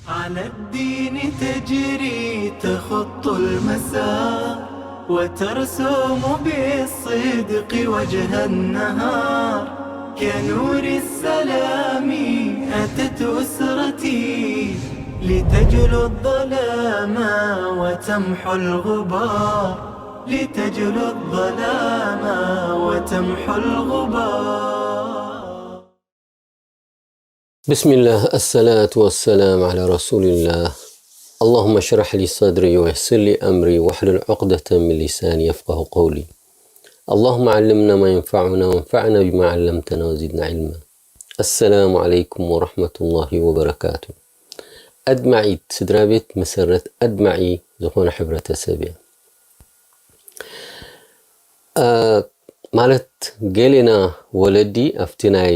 على الدين تجري تخط المسار، وترسم بالصدق وجه النهار. كنور السلام أتت أسرتي، لتجلو الظلام وتمحو الغبار، لتجلو الظلام وتمحو الغبار. بسم الله، الصلاة والسلام على رسول الله. اللهم اشرح لي صدري ويسر لي أمري واحلل عقدة من لساني يفقه قولي. اللهم علمنا ما ينفعنا وانفعنا بما علمتنا وزدنا علما. السلام عليكم ورحمة الله وبركاته. ኣድማዒት ስድራ ቤት መሰረት ኣድማዒ ዝኾነ ሕብረተሰብ እያ። ማለት ገሌና ወለዲ ኣብቲ ናይ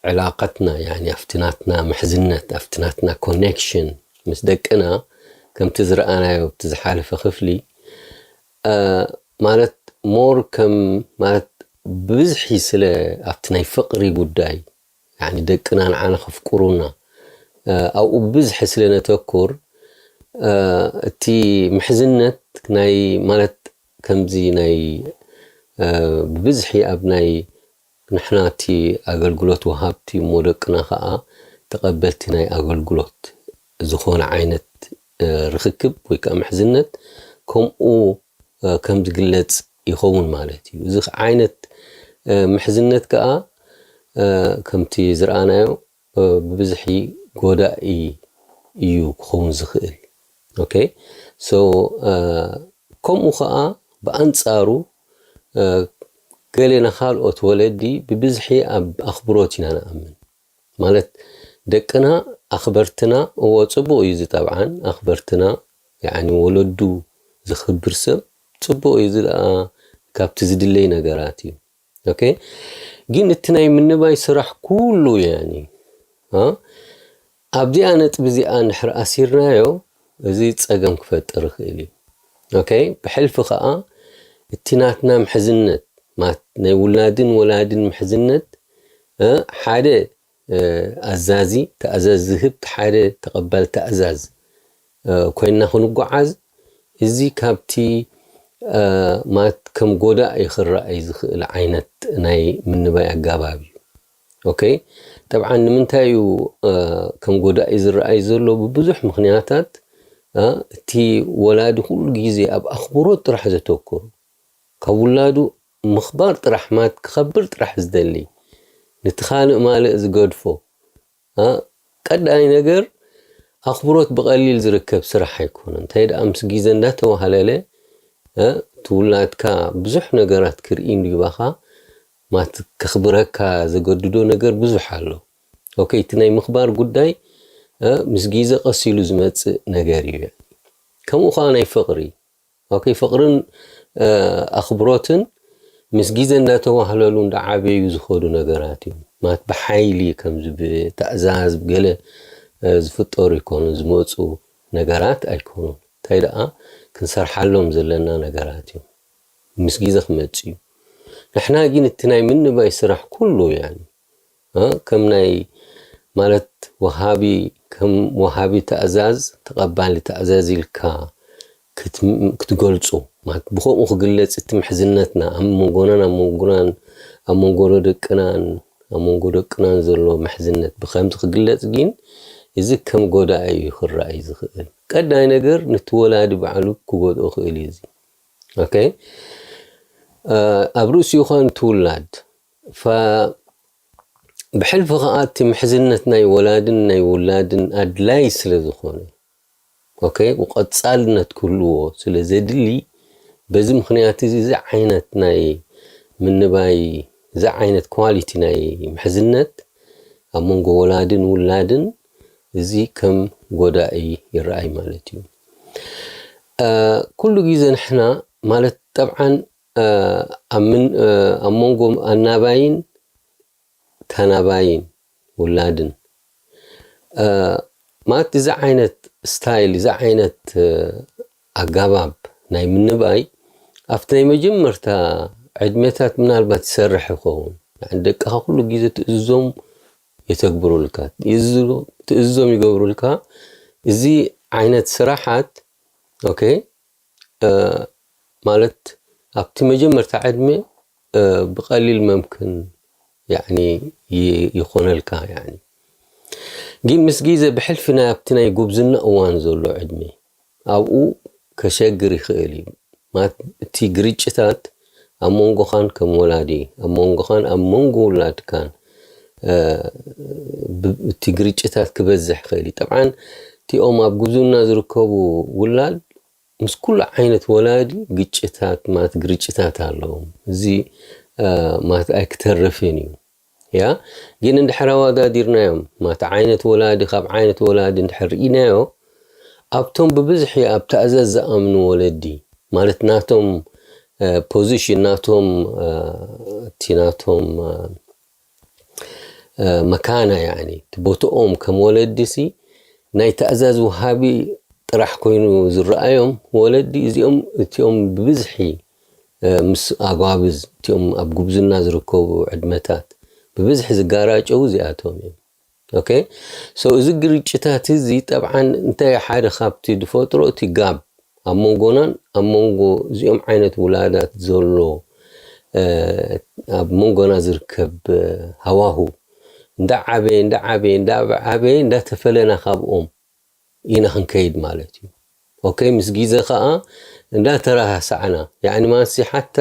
ዕላቀትና ያኒ ኣብቲ ናትና ምሕዝነት ኣብቲ ናትና ኮኔክሽን ምስ ደቅና ከምቲ ዝረኣናዮ ኣብቲ ዝሓለፈ ክፍሊ ማለት ሞር ከም ማለት ብብዝሒ ስለ ኣብቲ ናይ ፍቅሪ ጉዳይ ያኒ ደቅና ንዓና ከፍቅሩና ኣብኡ ብብዝሒ ስለ ነተኩር እቲ ምሕዝነት ናይ ማለት ከምዚ ናይ ብብዝሒ ኣብ ናይ ንሕና እቲ ኣገልግሎት ወሃብቲ እሞ ደቅና ከዓ ተቐበልቲ ናይ ኣገልግሎት ዝኾነ ዓይነት ርክክብ ወይ ከዓ ምሕዝነት ከምኡ ከም ዝግለፅ ይኸውን ማለት እዩ። እዚ ዓይነት ምሕዝነት ከዓ ከምቲ ዝረኣናዮ ብብዝሒ ጎዳኢ እዩ ክኸውን ዝኽእል። ኦኬ ሶ ከምኡ ከዓ ብኣንፃሩ ገሌና ካልኦት ወለዲ ብብዝሒ ኣብ ኣኽብሮት ኢና ንኣምን። ማለት ደቅና ኣኽበርትና እዎ ፅቡቅ እዩ ዝጠብዓን ኣኽበርትና ያኒ ወለዱ ዝኽብር ሰብ ፅቡቅ እዩ ዝኣ ካብቲ ዝድለይ ነገራት እዩ። ኦኬ ግን እቲ ናይ ምንባይ ስራሕ ኩሉ ያኒ ኣብዚኣ ነጥቢ እዚኣ እንድሕር ኣሲርናዮ እዚ ፀገም ክፈጥር ይኽእል እዩ። ኦኬ ብሕልፊ ከዓ እቲ ናትና ምሕዝነት ማለት ናይ ውላድን ወላድን ምሕዝነት ሓደ ኣዛዚ ተኣዛዝ ዝህብ ሓደ ተቐባል ተኣዛዝ ኮይንና ክንጓዓዝ እዚ ካብቲ ማለት ከም ጎዳኢ ክረኣይ ዝኽእል ዓይነት ናይ ምንባይ ኣጋባብ እዩ። ኦኬ ጠብዓን ንምንታይ እዩ ከም ጎዳኢ ዝረኣይ ዘሎ? ብብዙሕ ምኽንያታት እቲ ወላዲ ኩሉ ግዜ ኣብ ኣኽብሮት ጥራሕ ዘተኩር ካብ ውላዱ ምኽባር ጥራሕ ማለት ክኸብር ጥራሕ ዝደሊ ነቲ ካልእ ማልእ ዝገድፎ ቀዳይ ነገር ኣኽብሮት ብቐሊል ዝርከብ ስራሕ ኣይኮነን። እንታይ ደኣ ምስ ግዜ እንዳተዋህለለ እቲ ውላድካ ብዙሕ ነገራት ክርኢ እንዲባኻ ማት ከኽብረካ ዘገድዶ ነገር ብዙሕ ኣሎ። ኦኬ እቲ ናይ ምኽባር ጉዳይ ምስ ግዜ ቀስ ኢሉ ዝመፅእ ነገር እዩ። ከምኡ ከዓ ናይ ፍቕሪ ኦኬ ፍቕርን ኣኽብሮትን ምስ ግዜ እንዳተዋህለሉ እንዳዓበዩ ዝኸዱ ነገራት እዮም። ማለት ብሓይሊ ከምዚ ብትእዛዝ ብገለ ዝፍጠሩ ይኮኑ ዝመፁ ነገራት ኣይኮኑን። እንታይ ደኣ ክንሰርሓሎም ዘለና ነገራት እዮም። ምስ ግዜ ክመፅ እዩ። ንሕና ግን እቲ ናይ ምንባይ ስራሕ ኩሉ ያኒ ከም ናይ ማለት ወሃቢ ከም ወሃቢ ተእዛዝ ተቐባሊ ተእዛዝ ኢልካ ክትገልፁ ማለት ብከምኡ ክግለፅ እቲ ምሕዝነትና ኣብ መንጎናን ኣብ መንጎናን ኣብ መንጎ ደቅናን ኣብ መንጎ ደቅናን ዘሎ ምሕዝነት ብከምዚ ክግለፅ ግን እዚ ከም ጎዳኢ እዩ ክረኣይ ዝኽእል። ቀዳይ ነገር ነቲ ወላዲ ባዕሉ ክጎድኦ ክእል እዩ። እዚ ኦኬ ኣብ ርእሲኡ ኸን ትውላድ ብሕልፊ ከዓ እቲ ምሕዝነት ናይ ወላድን ናይ ውላድን ኣድላይ ስለ ዝኾነ ኦኬ ቀፃልነት ክህልዎ ስለ ዘድሊ በዚ ምኽንያት እዚ እዚ ዓይነት ናይ ምንባይ እዚ ዓይነት ኳሊቲ ናይ ምሕዝነት ኣብ መንጎ ወላድን ውላድን እዚ ከም ጎዳኢ ይረኣይ ማለት እዩ። ኩሉ ግዜ ንሕና ማለት ጠብዓን ኣብ መንጎ ኣናባይን ተናባይን ውላድን ማለት እዚ ዓይነት ስታይል እዚ ዓይነት ኣጋባብ ናይ ምንባይ ኣብቲ ናይ መጀመርታ ዕድሜታት ምናልባት ይሰርሕ ይኸውን። ደቅኻ ኩሉ ግዜ ትእዝዞም የተግብሩልካ ትእዝዞም ይገብሩልካ። እዚ ዓይነት ስራሓት ኦኬ ማለት ኣብቲ መጀመርታ ዕድመ ብቀሊል መምክን ይኮነልካ። ግን ምስ ግዜ ብሕልፊ ናይ ኣብቲ ናይ ጉብዝና እዋን ዘሎ ዕድመ ኣብኡ ከሸግር ይኽእል እዩ። እቲ ግርጭታት ኣብ መንጎኻን ከም ወላዲ ኣብ መንጎኻን ኣብ መንጎ ውላድካን እቲ ግርጭታት ክበዝሕ ይኽእል እዩ። ጠብዓን እቲኦም ኣብ ጉብዝና ዝርከቡ ውላድ ምስ ኩሉ ዓይነት ወላዲ ግጭታት ማለት ግርጭታት ኣለዎም። እዚ ማለት ኣይክተርፍን እዩ። ያ ግን እንድሕር ኣወዳዲርናዮም ማለት ዓይነት ወላዲ ካብ ዓይነት ወላዲ እንድሕር ርኢናዮ ኣብቶም ብብዝሒ ኣብ ታእዛዝ ዝኣምኑ ወለዲ ማለት ናቶም ፖዚሽን ናቶም እቲ ናቶም መካና ያኒ እቲ ቦትኦም ከም ወለዲ ሲ ናይ ታእዛዝ ውሃቢ ጥራሕ ኮይኑ ዝረኣዮም ወለዲ እዚኦም እቲኦም ብብዝሒ ምስ ኣጓብዝ እቲኦም ኣብ ጉብዝና ዝርከቡ ዕድመታት ብብዝሒ ዝጋራጨው እዚኣቶም እዮም። ኦኬ so እዚ ግርጭታት እዚ ጠብዓን እንታይ ሓደ ካብቲ ዝፈጥሮ እቲ ጋብ ኣብ መንጎናን ኣብ መንጎ እዚኦም ዓይነት ውላዳት ዘሎ ኣብ መንጎና ዝርከብ ሃዋሁ እንዳ ዓበየ እንዳ ዓበየ እንዳ ዓበየ እንዳተፈለና ካብኦም ኢና ክንከይድ ማለት እዩ። ኦኬ ምስ ግዜ ከዓ እንዳተረሳዕና ያኒ ማንሲ ሓታ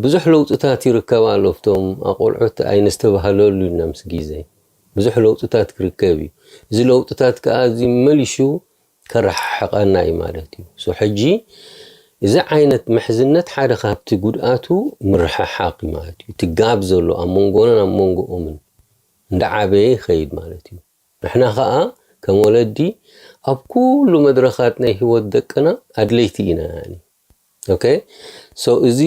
ብዙሕ ለውጥታት ይርከብ ኣሎ። እቶም ኣቆልዑት ኣይነስተባህለሉ ኢና ምስ ግዜ ብዙሕ ለውጥታት ክርከብ እዩ። እዚ ለውጥታት ከዓ እዚ መሊሹ ከረሓሕቐና እዩ ማለት እዩ። ሶ ሕጂ እዚ ዓይነት ምሕዝነት ሓደ ካብቲ ጉድኣቱ ምርሕሓቕ እዩ ማለት እዩ። እቲ ጋብ ዘሎ ኣብ መንጎናን ኣብ መንጎኦምን እንዳዓበየ ይኸይድ ማለት እዩ። ንሕና ኸዓ ከም ወለዲ ኣብ ኩሉ መድረኻት ናይ ህይወት ደቅና ኣድለይቲ ኢና። ያኒ ኦኬ ሶ እዚ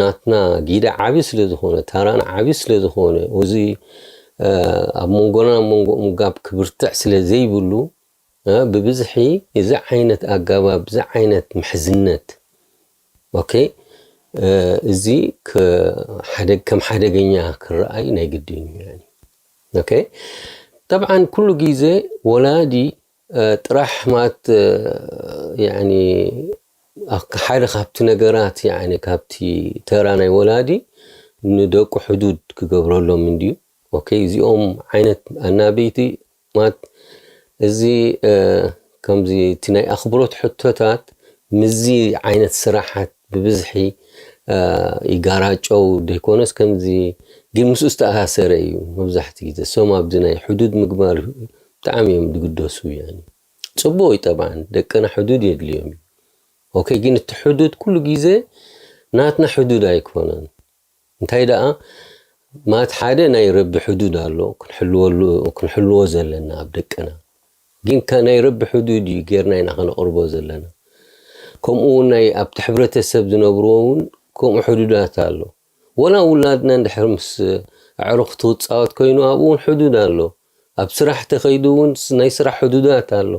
ናትና ጊዳ ዓቢ ስለ ዝኾነ ታራና ዓቢ ስለ ዝኾነ እዚ ኣብ መንጎና መንጎኦም ጋብ ክብርትዕ ስለ ዘይብሉ ብብዝሒ እዚ ዓይነት ኣጋባብ እዚ ዓይነት ምሕዝነት ኦኬ እዚ ከም ሓደገኛ ክረኣይ ናይ ግድን እዩ። ኦኬ ጠብዓን ኩሉ ግዜ ወላዲ ጥራሕ ማለት ሓደ ካብቲ ነገራት ካብቲ ተራ ናይ ወላዲ ንደቁ ሕዱድ ክገብረሎም እንድዩ። ኦኬ እዚኦም ዓይነት ኣናበይቲ ማለት እዚ ከምዚ እቲ ናይ ኣኽብሮት ሕቶታት ምዚ ዓይነት ስራሓት ብብዝሒ ይጋራጨው ዘይኮነስ ከምዚ ግን ምስኡ ዝተኣሳሰረ እዩ። መብዛሕቲ ግዜ ሶም ኣብዚ ናይ ሕዱድ ምግባር ብጣዕሚ እዮም ዝግደሱ። ያኒ ጽቡቅ እዩ ጠብዓን ደቅና ሕዱድ የድልዮም እዩ። ኦኬ ግን እቲ ሕዱድ ኩሉ ግዜ ናትና ሕዱድ ኣይኮነን። እንታይ ደኣ ማለት ሓደ ናይ ረቢ ሕዱድ ኣሎ ክንሕልወሉ ክንሕልዎ ዘለና ኣብ ደቅና ግን ከ ናይ ረቢ ሕዱድ እዩ ጌርና ኢና ከነቕርቦ ዘለና። ከምኡ እውን ናይ ኣብቲ ሕብረተሰብ ዝነብርዎ እውን ከምኡ ሕዱዳት ኣሎ። ወላ ውላድና እንድሕር ምስ ኣዕሩኽቲ ክፃወት ኮይኑ ኣብኡ እውን ሕዱድ ኣሎ። ኣብ ስራሕ ተኸይዱ እውን ናይ ስራሕ ሕዱዳት ኣሎ።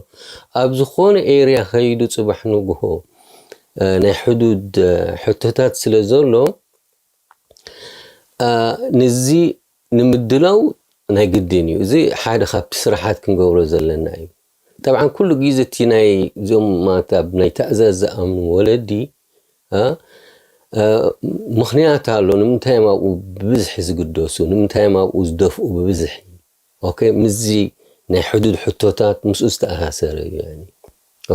ኣብ ዝኾነ ኤርያ ከይዱ ፅባሕ ንግሆ ናይ ሕዱድ ሕቶታት ስለ ዘሎ ንዚ ንምድላው ናይ ግድን እዩ። እዚ ሓደ ካብቲ ስራሓት ክንገብሮ ዘለና እዩ። ጠብዓን ኩሉ ግዜ እቲ ናይ እዚኦም ማለት ኣብ ናይ ታእዛዝ ዝኣምኑ ወለዲ ምኽንያት ኣሎ ንምንታይ እዮም ኣብኡ ብብዝሒ ዝግደሱ ንምንታይ እዮም ኣብኡ ዝደፍኡ ብብዝሒ ኦኬ ምስዚ ናይ ሕዱድ ሕቶታት ምስኡ ዝተኣሳሰረ እዩ።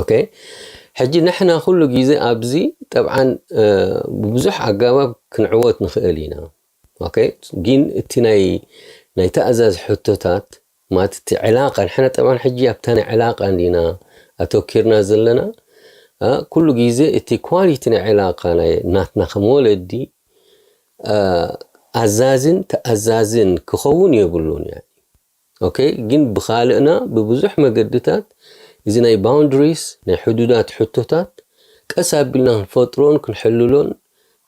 ኦኬ ሕጂ ንሕና ኩሉ ግዜ ኣብዚ ጠብዓን ብብዙሕ ኣጋባብ ክንዕወት ንኽእል ኢና። ኦኬ ግን እቲ ናይ ናይ ተኣዛዝ ሕቶታት ማለት እቲ ዕላቃ ንሕና ጠብዓን ሕጂ ኣብታ ናይ ዕላቃ እንዲና ኣተኪርና ዘለና ኩሉ ግዜ እቲ ኳሊቲ ናይ ዕላቃ ናይ ናትና ከም ወለዲ ኣዛዝን ተኣዛዝን ክኸውን የብሉን። ኦኬ ግን ብኻልእና ብብዙሕ መገድታት እዚ ናይ boundaries ናይ ሕዱዳት ሕቶታት ቀስ ኣቢልና ክንፈጥሮን ክንሕልሎን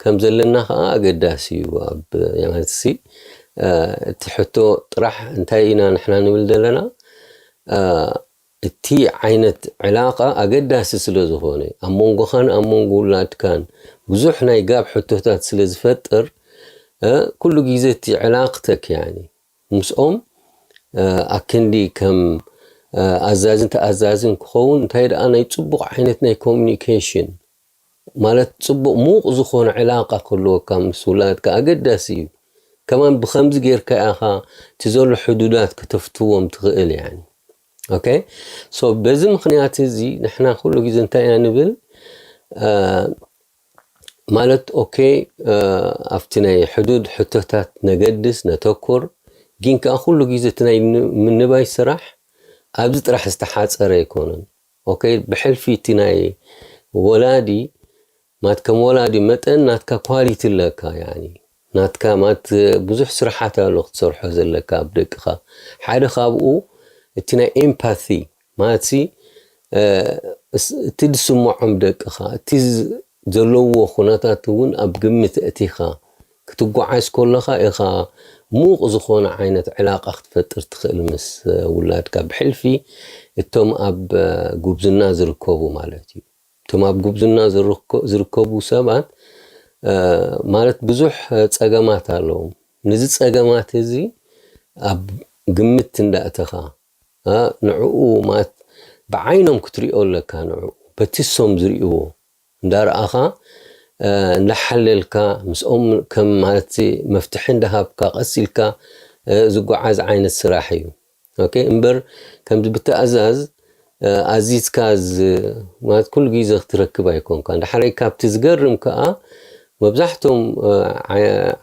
ከም ዘለና ከዓ ኣገዳሲ እዩ። ኣብ ማለት ሲ እቲ ሕቶ ጥራሕ እንታይ ኢና ንሕና ንብል ዘለና እቲ ዓይነት ዕላቃ ኣገዳሲ ስለ ዝኾነ ኣብ መንጎኻን ኣብ መንጎ ውላድካን ብዙሕ ናይ ጋብ ሕቶታት ስለ ዝፈጥር ኩሉ ግዜ እቲ ዕላቅተክ ያኒ ምስኦም ኣክንዲ ከም ኣዛዝን ተኣዛዝን ክኸውን እንታይ ደኣ ናይ ጽቡቕ ዓይነት ናይ ኮሚኒኬሽን ማለት ጽቡቕ ምዉቕ ዝኾነ ዕላቃ ክህልወካ ምስ ውላድካ ኣገዳሲ እዩ። ከማን ብኸምዚ ጌርካ ኢኻ እቲ ዘሎ ሕዱዳት ክተፍትዎም ትኽእል። ያኒ ኦኬ። ሶ በዚ ምኽንያት እዚ ንሕና ኩሉ ግዜ እንታይ ኢና ንብል? ማለት ኦኬ፣ ኣብቲ ናይ ሕዱድ ሕቶታት ነገድስ ነተኩር። ግን ከኣ ኩሉ ግዜ እቲ ናይ ምንባይ ስራሕ ኣብዚ ጥራሕ ዝተሓፀረ ኣይኮነን። ኦኬ፣ ብሕልፊ እቲ ናይ ወላዲ ማት ከም ወላዲ መጠን ናትካ ኳሊቲ ኣለካ። ያኒ ናትካ ማት ብዙሕ ስራሓት ኣሎ ክትሰርሖ ዘለካ ኣብ ደቅኻ። ሓደ ካብኡ እቲ ናይ ኤምፓቲ ማለትሲ እቲ ዝስምዖም ደቅኻ እቲ ዘለዎ ኩነታት እውን ኣብ ግምት እቲኻ ክትጓዓዝ ከለኻ ኢኻ ምዉቕ ዝኾነ ዓይነት ዕላቃ ክትፈጥር ትኽእል ምስ ውላድካ። ብሕልፊ እቶም ኣብ ጉብዝና ዝርከቡ ማለት እዩ። እቶም ኣብ ጉብዝና ዝርከቡ ሰባት ማለት ብዙሕ ጸገማት ኣለዎም። ነዚ ጸገማት እዚ ኣብ ግምት እንዳእተኻ ንዕኡ ማለት ብዓይኖም ክትሪኦ ኣለካ። ንዕኡ በቲ ሶም ዝርእይዎ እንዳረኣኻ እንዳሓለልካ ምስኦም ከም ማለት መፍትሒ እንዳሃብካ ቀስ ኢልካ ዝጓዓዝ ዓይነት ስራሕ እዩ። ኦኬ፣ እምበር ከምዚ ብተኣዛዝ ኣዚዝካ ማለት ኩሉ ግዜ ክትረክብ ኣይኮንካ። እንዳሓረይ ካብቲ ዝገርም ከዓ መብዛሕቶም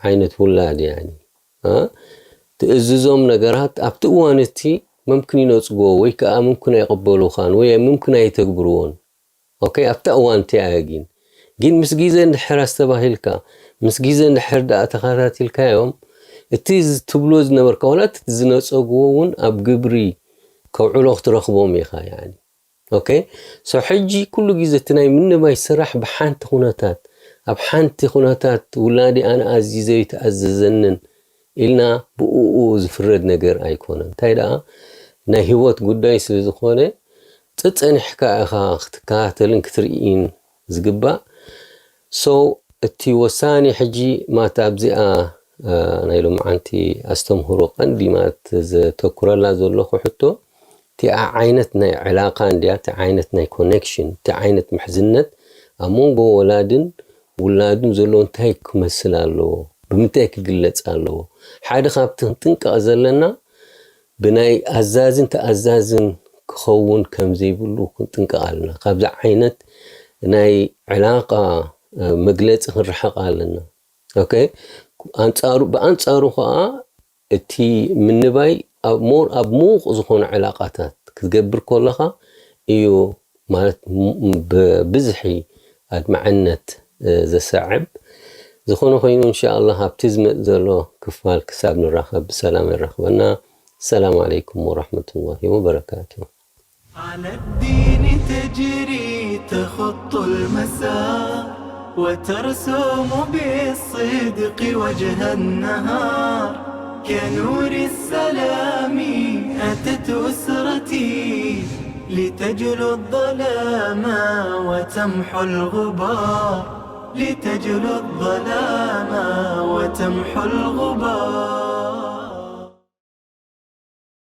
ዓይነት ውላድ ያኒ ትእዝዞም ነገራት ኣብቲ እዋን እቲ ምምክን ይነጽጎ ወይ ከዓ ምምክን ኣይቕበሉኻን ወይ ምምክን ኣይተግብርዎን። ኦኬ፣ ኣብታ እዋን እቲኣ እያ። ግን ግን ምስ ግዜ እንድሕር ኣስተባሂልካ ምስ ግዜ እንድሕር ደኣ ተኸታቲልካዮም እቲ ትብሎ ዝነበርካ ዋላ እቲ ዝነጸግዎ እውን ኣብ ግብሪ ከውዕሎ ክትረኽቦም ኢኻ። ያኒ ኦኬ። ሶ ሕጂ ኩሉ ግዜ እቲ ናይ ምንባይ ስራሕ ብሓንቲ ኩነታት ኣብ ሓንቲ ኩነታት ውላዲ ኣነ ኣዚዘ ይተኣዘዘንን ኢልና ብእኡ ዝፍረድ ነገር ኣይኮነን። እንታይ ደኣ ናይ ህይወት ጉዳይ ስለ ዝኾነ ጸጸኒሕካ ኢኻ ክትከታተልን ክትርኢን ዝግባእ። ሶ እቲ ወሳኒ ሕጂ ማት ኣብዚኣ ናይ ሎምዓንቲ ኣስተምህሮ ቀንዲ ማት ዘተኩረላ ዘለኹ ሕቶ እቲኣ ዓይነት ናይ ዕላቃ እንድያ፣ እቲ ዓይነት ናይ ኮኔክሽን፣ እቲ ዓይነት ምሕዝነት ኣብ መንጎ ወላድን ውላድን ዘሎ እንታይ ክመስል ኣለዎ፣ ብምንታይ ክግለጽ ኣለዎ። ሓደ ካብቲ ክንጥንቀቕ ዘለና ብናይ ኣዛዝን ተኣዛዝን ክኸውን ከም ዘይብሉ ክንጥንቀቕ ኣለና። ካብዚ ዓይነት ናይ ዕላቃ መግለጺ ክንርሕቕ ኣለና። ኦኬ፣ ኣንጻሩ ብኣንጻሩ ከዓ እቲ ምንባይ ኣብ ሞር ኣብ ምዉቕ ዝኾነ ዕላቃታት ክትገብር ከለኻ እዩ ማለት ብብዝሒ ኣድማዕነት ዘሰዕብ። ዝኾነ ኮይኑ እንሻኣላህ ኣብቲ ዝመጽእ ዘሎ ክፋል ክሳብ ንራኸብ ብሰላም የራኽበና። ሰላም ዓለይኩም ወራህመቱላሂ ወበረካቱ። على الدين تجري تخط المسار وترسم بالصدق وجه النهار كنور السلام أتت أسرتي لتجلو الظلام وتمحو الغبار لتجلو الظلام وتمحو الغبار